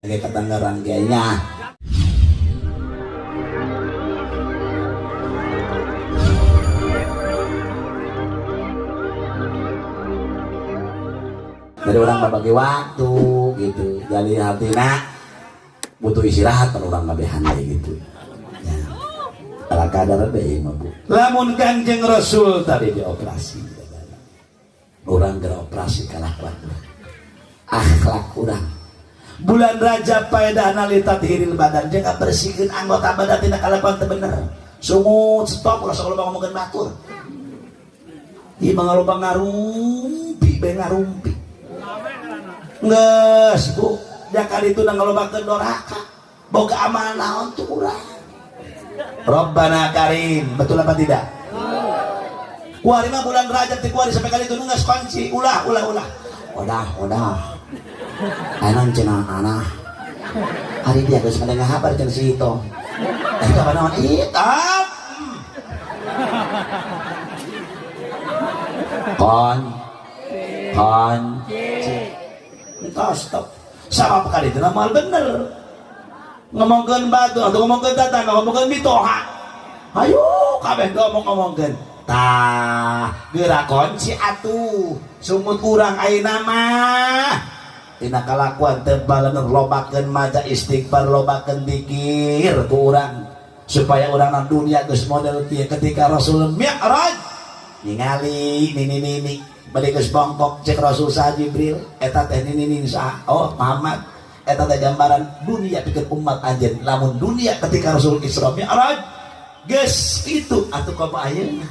Kayak ketanggaran kayaknya. Dari orang berbagi waktu gitu. Jadi hati nak butuh istirahat kan orang ngabehan gitu. Ya. Ala kadar bae mah Bu. Lamun Kanjeng Rasul tadi dioperasi. Orang geura operasi kalakuan urang. Akhlak urang. Bulan Rajab paedahna litathiril badan jeung ngabersihkeun anggota badan tina kalakuan teu bener. Sungut stop ulah sok loba ngomongkeun batur. Ieu mah loba ngarumpi bae ngarumpi. Geus Bu, jakal itu ngalobakeun doraka. Boga amal naon tuh urang. Rabbana Karim, betul apa tidak? Kuari mah bulan Rajab ti kuari sampai kali itu geus kunci, ulah ulah ulah. Odah odah. Anan cenah anah. Hari dia geus ngadengah habar cenah si itu. Eta apa naon? Hitam. Kon kon entah stop. Sama kali itu nama bener. Ngomongkeun batu atau ngomongkeun tetangga, ngomongkeun mitoha. Ayo kabeh ngomong-ngomongkeun. Tah, geura kunci atuh. Sumut urang ayeuna mah. Tina kalakuan teu balener lobakeun maca istighfar, lobakeun zikir ku urang supaya urang na dunia geus model kieu ketika Rasul Mi'raj ningali nini nini bade geus bongkok cek Rasul sa Jibril eta teh nini nini sa oh Muhammad eta teh gambaran dunia pikeun umat anjeun lamun dunia ketika Rasul Isra Mi'raj geus kitu atuh komo ayeuna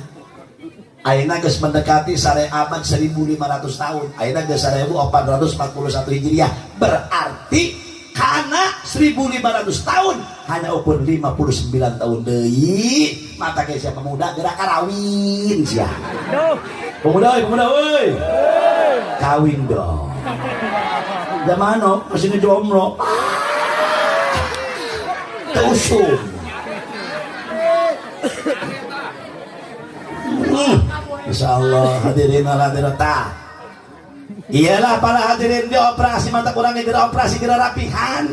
ayeuna geus mendekati sare abad 1500 tahun ayeuna geus 1441 Hijriah berarti kana 1500 tahun hanya ukur 59 tahun deui mata ge sia pemuda geura karawin sia pemuda euy pemuda euy kawin dong zaman masih ngejomblo teu usum. Insyaallah hadirin wal hadirat. Iyalah para hadirin dioperasi mata kurangnya geura operasi geura rapihan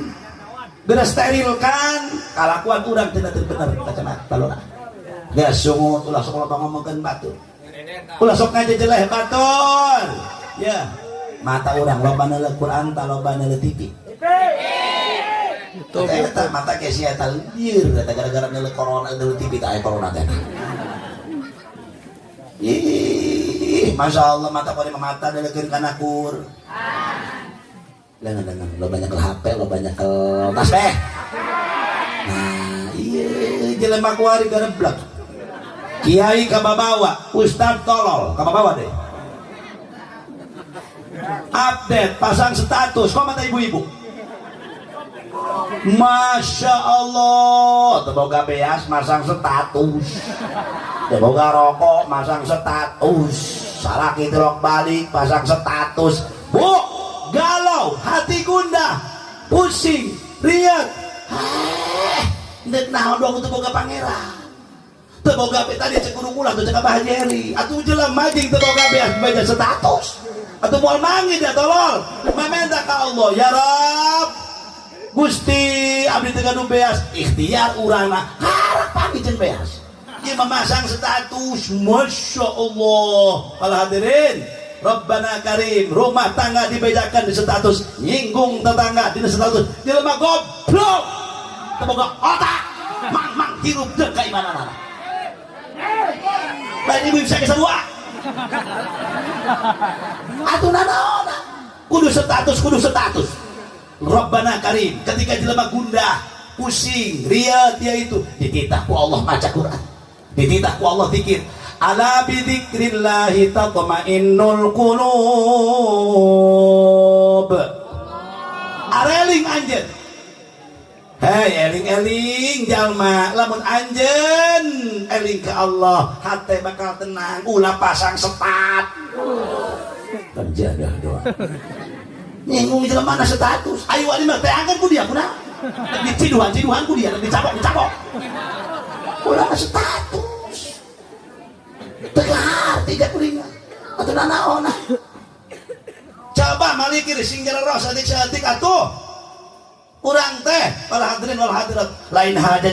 geura sterilkan kalakuan urang tidak bener kacamata lora geus sungut ulah sok loba ngomongkeun batur ulah sok ngajejeleh batur ya mata urang loba neuleuh Quran ta loba neuleuh TV eta mata ke sia eta lieur eta gara-gara neuleuh corona neuleuh TV ta aya corona teh. Ih, Masya Allah mata kau mata delekeun kana kur. Jangan lo banyak ke HP, lo banyak ke tasbih. Nah, iya jelema kuari gareblek. Kiai kababawa, ustad tolol, kababawa deh. Update, pasang status, kok mata ibu-ibu. Masya Allah, teu boga beas masang status. Teu boga rokok masang status. Salaki tilok balik pasang status. Bu, galau, hati gundah, pusing, riat. Heh, ndek naon dong teu boga pangeran. Teu boga be tadi cek guru kula teu cek Abah Jerry. Atuh jelema jeung teu boga beas baca status. Atuh moal manggih dia tolol. Mamenta ka Allah, ya Rabb. Gusti abdi teu gaduh beas, ikhtiar urangna harap panggih jeung beas. Dia memasang status, Masya Allah. Para hadirin, Rabbana Karim, rumah tangga dibedakan di status, nyinggung tetangga di status, jelema goblok, teu boga otak, mang-mang hirup teu kaimananana. Lain ibu bisa kesarua. Atuh nanaon? Kudu status, kudu status. Rabbana Karim, ketika jelema gundah, pusing, riat dia itu dititah ku Allah maca Quran. Dititah ku Allah zikir. Ala bi dzikrillahi tatmainnul qulub. Areling anjeun. Hei eling-eling jalma, lamun anjeun eling ke Allah, hate bakal tenang, ulah pasang sepat. Terjaga doa. Nyinggung jelema mana status. Ayo ari mah teangan ku dia kunaon? Diciduhan-ciduhan ku dia, dicabok-dicabok. Ulah status. Tegar tiga kuringan. Atuh nanaon. Coba malikir sing jero saeutik-saeutik atuh. Urang teh para hadirin wal hadirat lain haja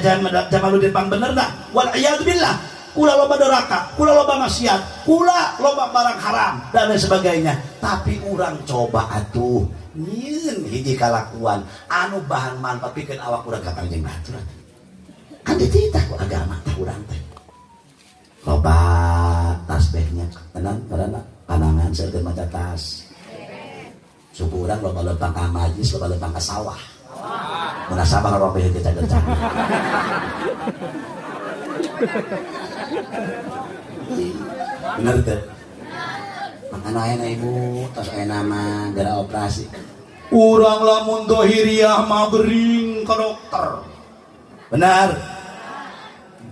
Jamaluddin pang benerna, wal iyad billah, kula loba doraka, kula loba maksiat, kula loba barang haram dan lain sebagainya. Tapi urang coba atuh nyieun hiji kalakuan anu bahan manfaat pikeun awak urang ka kanjeng batur. Kan dititah ku agama teh urang teh. Loba tasbihnya tenan karena panangan seueur maca tas. Suku urang loba lempang ka majlis, loba lempang ka sawah. Munasabah robeh kita gercang. Bener teh. Makana aya ibu tos aya nama gara operasi. Urang lamun dohiriah mah gering ka dokter. Benar.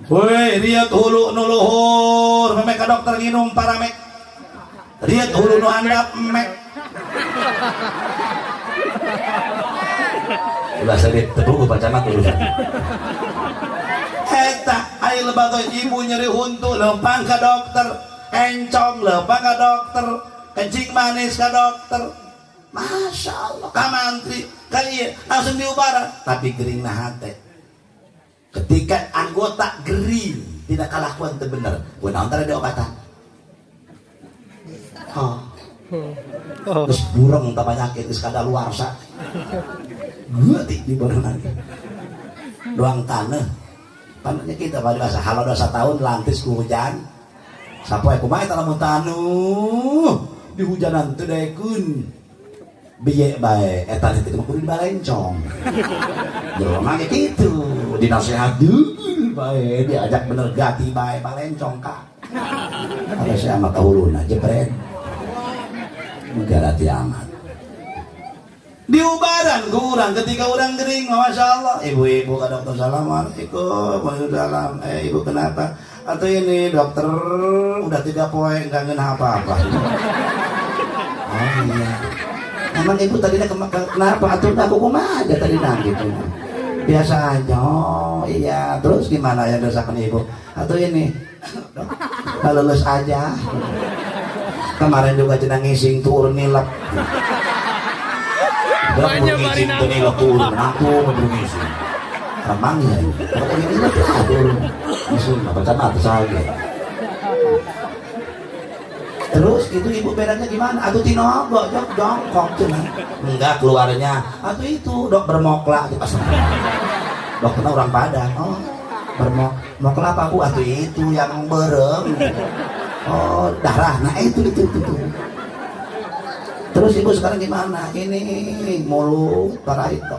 Woi, riat hulu nu luhur, memek ka dokter nginum paramek. Riat hulu nu handap mek. Ulah sedih tepung baca mah urusan. Eta ai lebat ibu nyeri huntu lempang ka dokter, encong lempang ka dokter, kencing manis ka dokter. Masya Allah, ka mantri, ka ieu langsung diubaran, tapi gering na hate. Ketika anggota gering tidak kalakuan teu bener, kunaon teh diobatan. Oh. Terus burung tak penyakit geus kadaluarsa. Geutik di barengan. Doang tanah. Tanahnya kita pada bahasa halo dosa tahun lantis ku hujan. Sapoe kumaha eta lamun tanuh di hujanan teu daekeun. Biye bae eta teh mah kudu dibalencong. Jelema mah kitu, dinasehat deui bae diajak bener gati bae balencong ka. Ada saya mah kahuluna jepret. Mugarati amat. Diubaran ku urang ketika urang gering, masya Allah. Ibu-ibu ke dokter, assalamualaikum, waalaikumsalam. Ibu kenapa? Atau ini dokter udah 3 poe nggak ngena apa-apa. Oh iya. Emang ibu tadinya kenapa? Atau aku kumaha aja tadi nah gitu. Biasa aja. Oh iya. Terus gimana yang dirasakan ibu? Atau ini dok, lulus aja. Kemarin juga cenah ngising turun nilep. Dok, mau ngising tuh nilep turun, aku mau ngising. Remang ya, kalau ini nilep lah turun. Ngising, apa sama atau saja. Terus itu ibu bedanya gimana? Atau tinogo, jok jongkok cenah. Enggak keluarnya. Atau itu dok bermoklak di pasar. Dokternya orang Padang. Oh, bermok, mokla apa bu? Atau itu yang berem. Oh, darah. Nah itu. Terus ibu sekarang gimana? Ini mulut parah itu.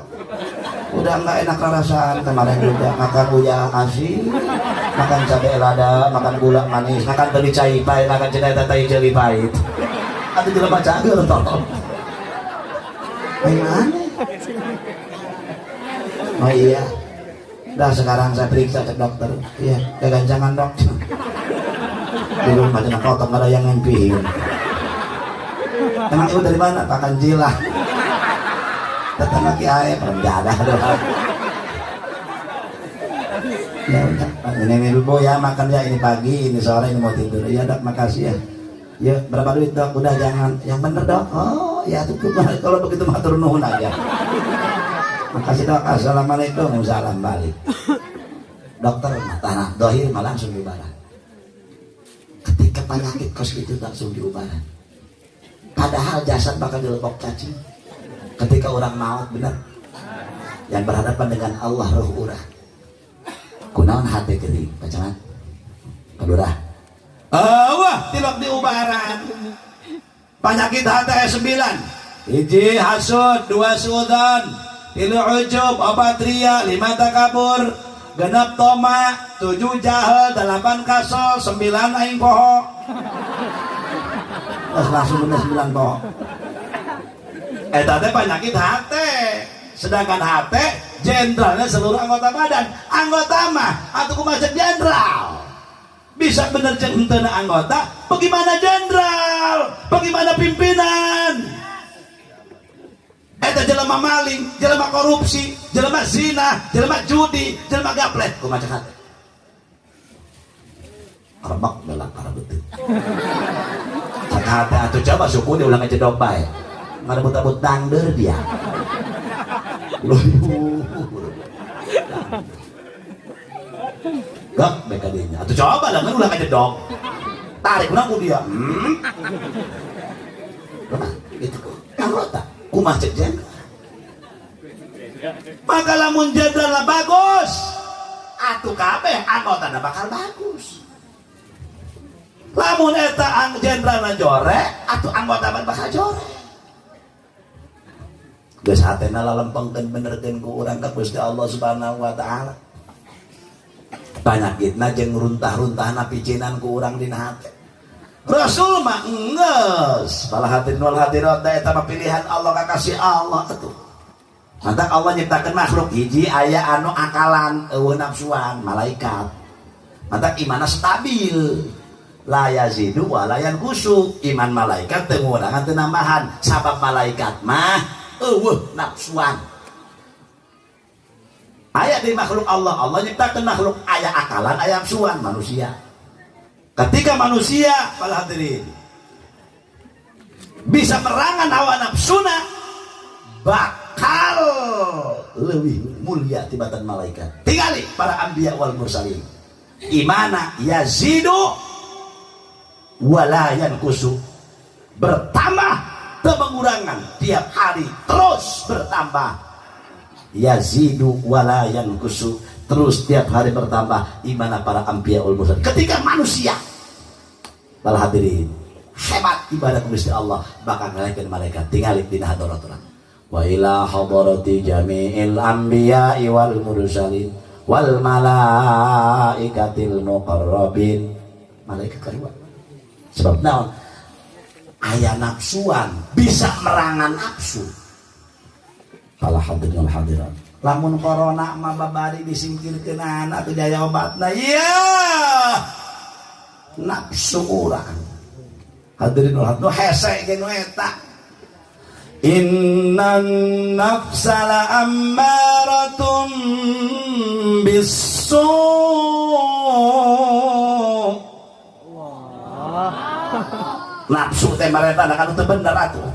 Udah nggak enak rasaan. Kemarin juga makan uyah asin, makan cabai lada, makan gula manis, makan teli cai pahit, makan cenai tai jeli pahit. Atau jelema cager tolong. Gimana? Oh iya. Dah sekarang saya periksa ke dokter. Iya, kegancangan dok. Di rumah cenah kotor nggak ada yang ngempiin. Emang ibu dari mana? Pakan jilah. Tetangga kiai penjara doang. Ya udah, ini ibu ya makan ya ini pagi, ini sore, ini mau tidur. Iya dok, makasih ya. Ya berapa duit dok? Udah jangan, yang bener dok. Oh ya cukup. Kalau begitu matur nuhun aja. Makasih dok. Assalamualaikum. Salam balik. Dokter tanah dohir malah langsung diubaran. Ketika penyakit kos itu langsung diubaran. Padahal jasad bakal dilebok cacing. Ketika orang maut benar, yang berhadapan dengan Allah roh urah. Kunaon hati kering, pacangan. Kadurah. Wah, tilok diubaran. Penyakit hati 9. 1 hasud, 2 suudzon, 3 ujub, 4 ria, 5 takabur, 6 toma, 7 jahil, 8 kasol, 9 aing poho. Terus langsung bener 9 poho. Eta teh penyakit hati. Sedangkan hati jenderalnya seluruh anggota badan. Anggota mah atau kumaha jenderal. Bisa bener jeung henteu anggota, bagaimana jenderal? Bagaimana pimpinan? Eta jelema maling, jelema korupsi, jelema zina, jelema judi, jelema gaplet, kumaha cek hati? Rebak belak para betul. Cek hati atuh coba suku diulang aja dok bae. Ngarebut-rebut dangder dia. Luhur. Gak baik adanya. Atau coba lah kan ulah ngajedog. Tarik ku dia. Lemah gitu. Anggota. Kumaha cek jenderal. Maka lamun jenderal bagus, atuh kabeh anggotana bakal bagus. Lamun eta ang jenderalna jore, atuh anggota bakal jore. Geus hatena lalempengkeun benerkeun ku urang ka Gusti Allah Subhanahu wa taala. Panyakitna jeung runtah-runtahna picinan ku urang dina hate. Rasul mah enggeus, bala hadirin wal hadirat, eta mah pilihan Allah, kakasih Allah atuh. Mantak Allah nyiptakeun makhluk hiji aya anu akalan euweuh nafsuan, malaikat. Mantak imanna stabil. La yazidu wa la yanqusu. Iman malaikat teu ngurangan teu nambahan, sabab malaikat mah euweuh nafsuan. Aya di makhluk Allah, Allah nyiptakeun makhluk aya akalan, aya nafsuan, manusia. Ketika manusia, para hadirin, bisa merangan hawa nafsuna, bakal lebih mulia tibatan malaikat. Tingali para anbiya wal mursalin. Imana yazidu wala yanqusu. Bertambah teu mengurangan, tiap hari terus bertambah. Yazidu wala yanqusu, terus tiap hari bertambah imana para anbiya wal mursalin. Ketika manusia, para hadirin, hebat ibadah Gusti Allah, bakal ngalaikeun malaikat. Tingali dina hadarat wa ila hadarati jami'il anbiya'i wal mursalin wal malaikatil muqarrabin. Malaikat kedua, sebab naon? Aya nafsuan, bisa merangan nafsu. Para hadirin wal hadirat, lamun corona mah babari disingkirkeun atuh daya obatna, iya nafsu urang. Hadirin wal hadirat, hese ge nu eta. Innan nafsa la ammaratun bisu. Nafsu teh mareta kan teu bener atuh.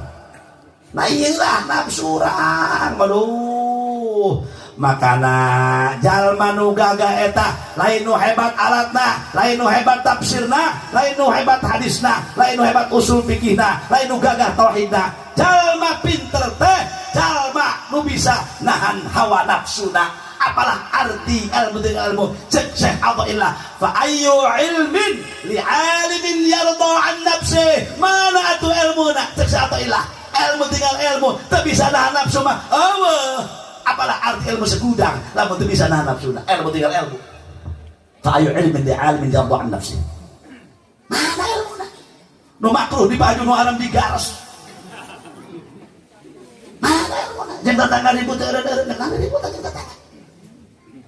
Nah ieu lah nafsu urang. Aduh, makana jalma nu gagah eta lain nu hebat alatna, lain nu hebat tafsirna, lain nu hebat hadisna, lain nu hebat usul fikihna, lain nu gagah tauhidna. Jalma pinter teh jalma nu bisa nahan hawa nafsuna. Apalah arti ilmu dengan ilmu? Cek Syekh Athaillah, fa ayyu ilmin li alimin yarda an nafsi. Mana atuh ilmuna? Cek Syekh Athaillah, ilmu tinggal ilmu teu bisa nahan nafsu mah eueuh. Apalah arti ilmu segudang lamun teu bisa nahan nafsuna? Ilmu tinggal ilmu. Fa ayyu ilmin li alimin yarda an nafsi. Mana ilmuna? Nu makruh di baju, nu haram digaras. Mana ilmuna? Jeung tetangga ribut eureun-eureun, kenapa ribut jeung tetangga?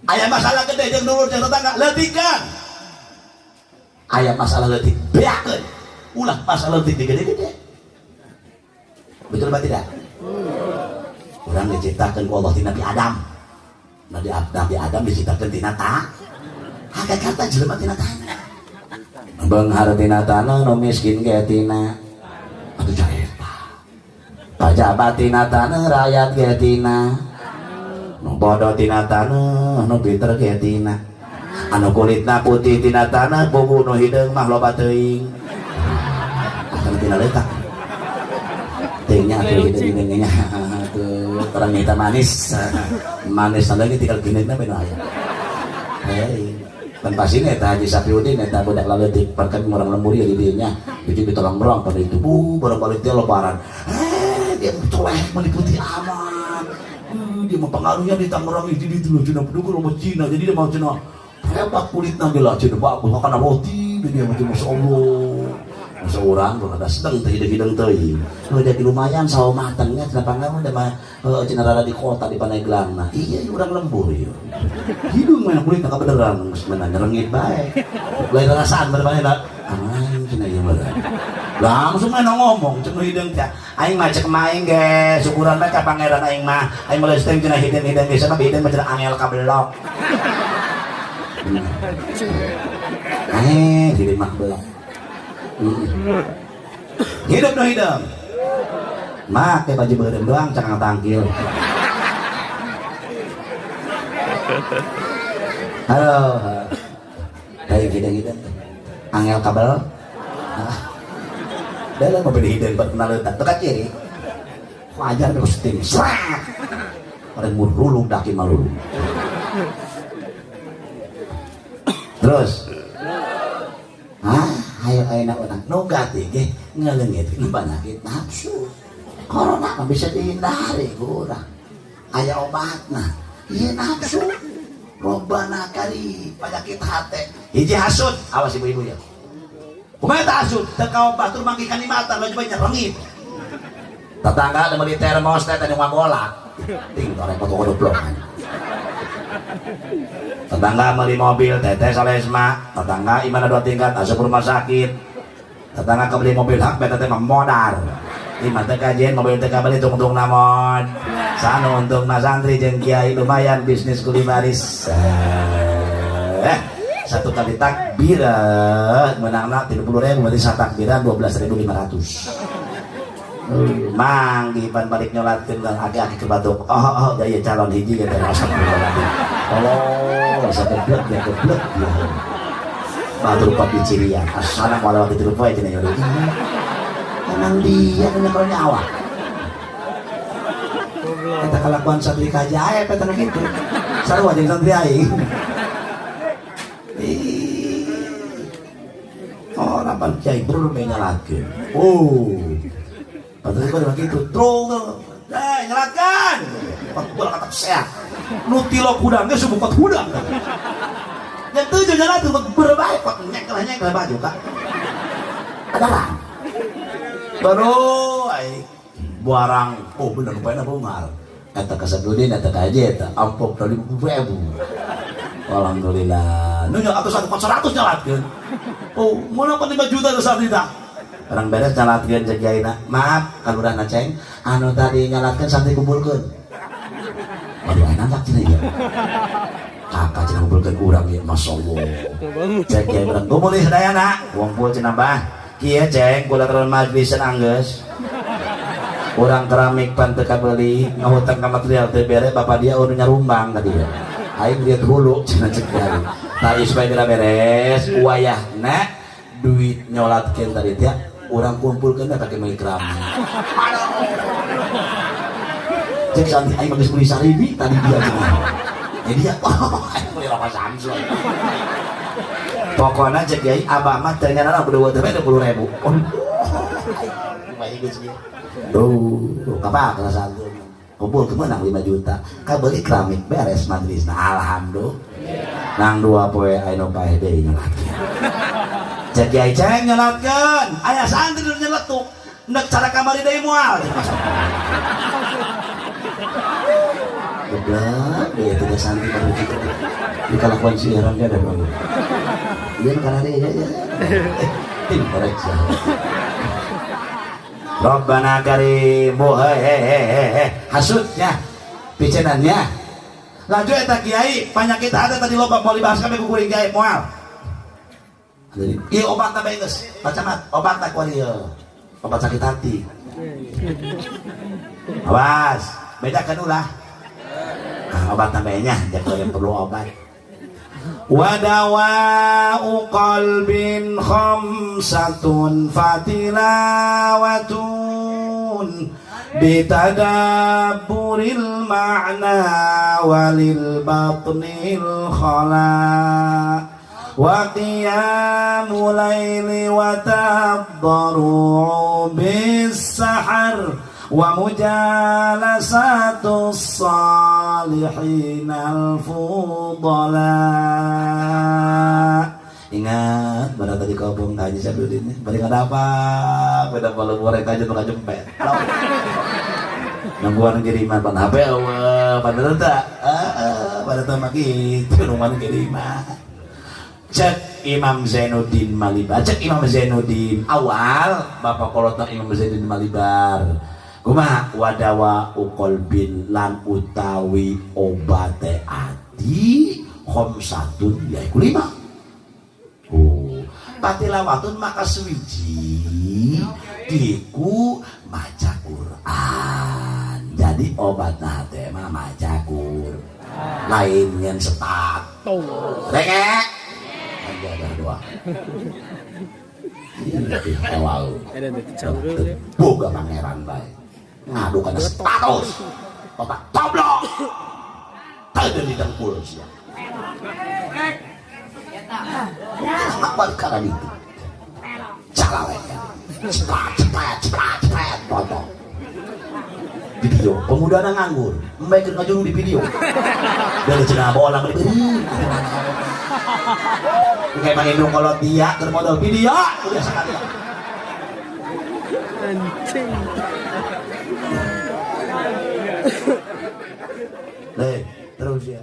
Aya masalah gede jeung dulur jeung tetangga, leutikan. Aya masalah leutik, beakeun. Ulah masalah leutik digede-gede. Betul apa tidak? Orang diciptakan ku Allah ti Nabi Adam. Nabi Adam diciptakan tina ta. Hakikatna jelema tina tanah. Beunghar tina tanah, nu miskin ge tina. Atuh caeta. Pajabat tina tanah, rakyat ge tina. Nu bodoh tina tanah, nu pinter ge tina. Anu kulitna putih tina tanah, bubu nu hideung mah loba teuing. Atuh tina leutak. Teuingnya atuh hideung-hideungnya. Atuh orang minta manis. Manis lagi tinggal gini na beno aya. Hei, pan pasti eta Haji Sapiudin eta budak laleutik, pan kami urang lembur ya di dieu nya. Jadi ditolong berang pada itu. Bu, barang balik dia lebaran. Eh, dia colek meliputi amat. Dia mempengaruhi di Tangerang itu di itu Cina pendukung sama Cina. Jadi dia mau Cina hebat kulitnya gila Cina bagus makan roti dia macam Masya Allah. Masa orang tuh ada sedang teh hidung teuing. Nu jadi lumayan sawo matangnya kenapa enggak udah mah cenah rada di kota di Pandeglang. Nah, iya urang lembur ieu. Hidung mah kulitna kabeneran geus mana nyerengit bae. Lain rasaan bener lah. Aing cenah ieu mah. Langsung mah ngomong cenah hideung teh. Aing mah cek maing ge syukuran bae ka pangeran aing mah. Aing mah geus cenah hideung-hideung geus mah hideung mah cenah angel kabelok. Eh, hideung mah belok. Hidup no hidup. Make baju beureum doang cakang tangkil. Halo. Kayak gini-gini. Angel kabel. Ah. Dalam mobil hidung perkenal tak tekan ciri. Wajar terus tim. Srak. Orang murulung daki malulung. Terus. Hah, ayo ayo nak orang nugat ge ngeleungit penyakit nafsu. Corona mah bisa dihindari kurang. Aya obatna. Ieu nafsu. Robana kari penyakit hate. Hiji hasud, awas ibu-ibu ya. Kumaha tah hasud? Teu kaobat tur mangki kanimatan baju banyak rengit. Tetangga ada beli termos teh tadi ngagolak. Ting torek foto kodoplokan. Tetangga beli mobil teteh salesma, tetangga imana dua tingkat asup rumah sakit. Tetangga kebeli mobil hak beta teh mah modar. Imah teh kajian mobil teh kabeli tungtung namon. Sanu untungna santri jeung kiai lumayan bisnis kulimaris. Satu kali takbir menangna 30.000 berarti satakbiran 12.500. Mang di pan balik nyolatkeun kan aki-aki kebatuk. Oh, oh, daya calon hiji gitu astagfirullahaladzim. Allah, bisa geblek ya geblek ya. Batur pak di cirian. Assalamualaikum warahmatullahi wabarakatuh. Emang dia punya kalau nyawa. Kita kelakuan santri kaji aya eta gitu. Sarua jeung santri aing. Ih. Oh, rapan kiai berme nyalatkeun. Oh. Padahal kok begitu, trung, nyalatkan. Pak bola kata sehat. Nu tilok hudang ge subuh kot hudang. Yang tujuh nyalatkeun kok berbaik kok nyekel baju kak. Adalah. Baru ai buarang, oh bener rupanya bungar. Kata kasabudin eta kaje eta amplop 50.000. Alhamdulillah. Nu atau satu kot 100 nyalatkeun. Oh, mun apa 5 juta geus tah. Orang beres nyalatkeun cek kiaina. Maaf kalurahna ceng, anu tadi nyalatkeun santri kumpulkeun. Waduh ayeuna tak cenah ieu. Kakak cenah kumpulkeun urang ieu masyaallah. Cek kiai urang kumpul sadayana, kumpul cenah bah. Kieu ceng kula terus majlisan anggeus. Urang keramik pan teu kabeuli, ngahutang ka material teu bere, bapak dia anu nyarumbang ka dia. Aing lihat hulu cenah cek kiai. Tah ieu supaya beres, wayahna duit nyolatkeun tadi teh urang kumpulkeun teh pake meuli keramik. Cek santri aing mah geus meuli saribi tadi dia cenah. Jadi dia oh aing meuli rokok Samsul. Pokona cek kiai abah mah teu nyanana berdua teh 20.000. Kumaha geus ieu. Duh, kapak kelas satu. Kumpul kemenang 5 juta. Kabeli keramik beres majelis. Nah, alhamdulillah. Nang dua poe aya nu paeh deui nyolatkeun. Cek kiai ceng nyolatkeun. Aya santri nu nyeletuk. Nek cara kamari deui moal. Goblok, dia tidak santri baru gitu. Di kalakuan si heran dia ada bang. Iya karena dia ya. Tim korek sih. Rabbana karim, he hasudnya, picenannya. Lanjut eta kiai, penyakit ada tadi loba mau dibahas kami kukuring kiai moal. Jadi, ieu obat bae geus, baca mat, obat ku ieu. Obat sakit hati. Awas, bedakan ulah. Nah, obat tambahnya, jangan yang perlu obat. Wadawa'u qalbin khamsatun fatilawatun bitadabburil ma'na walil batnil khala wa qiyamul laili wa taddaru'u bis sahar wa mujalasatus salihin al-fudala. Ingat pada tadi kobong haji Sabudin bari apa beda kalau goreng aja tukang jempet nungguan kiriman pan HP eueuh pada tak pada teu gitu nungguan kiriman. Cek Imam Zainuddin Malibar, cek Imam Zainuddin awal bapak kolotna Imam Zainuddin Malibar kumaha wadawa uqalbin lan utawi obate ati khamsatun yaiku 5. Oh, patilawatun maka suwiji diku maca Quran. Jadi obat teh mah maca Quran. Lain nyen status. Renge. Ada doa. Wow. Boga pangeran bae. Ngadu kana status. Otak goblok. Teu di dengkul sia. Apa karena itu? Calawenya. Cepat, cepat, cepat, cepat, foto. Video, pemuda na nganggur, mereka ngajuru di video. Dari cenah bola beli beri. Kayak main dong kalau dia keur modal video, udah sekali. Anjing. Deh, terus ya.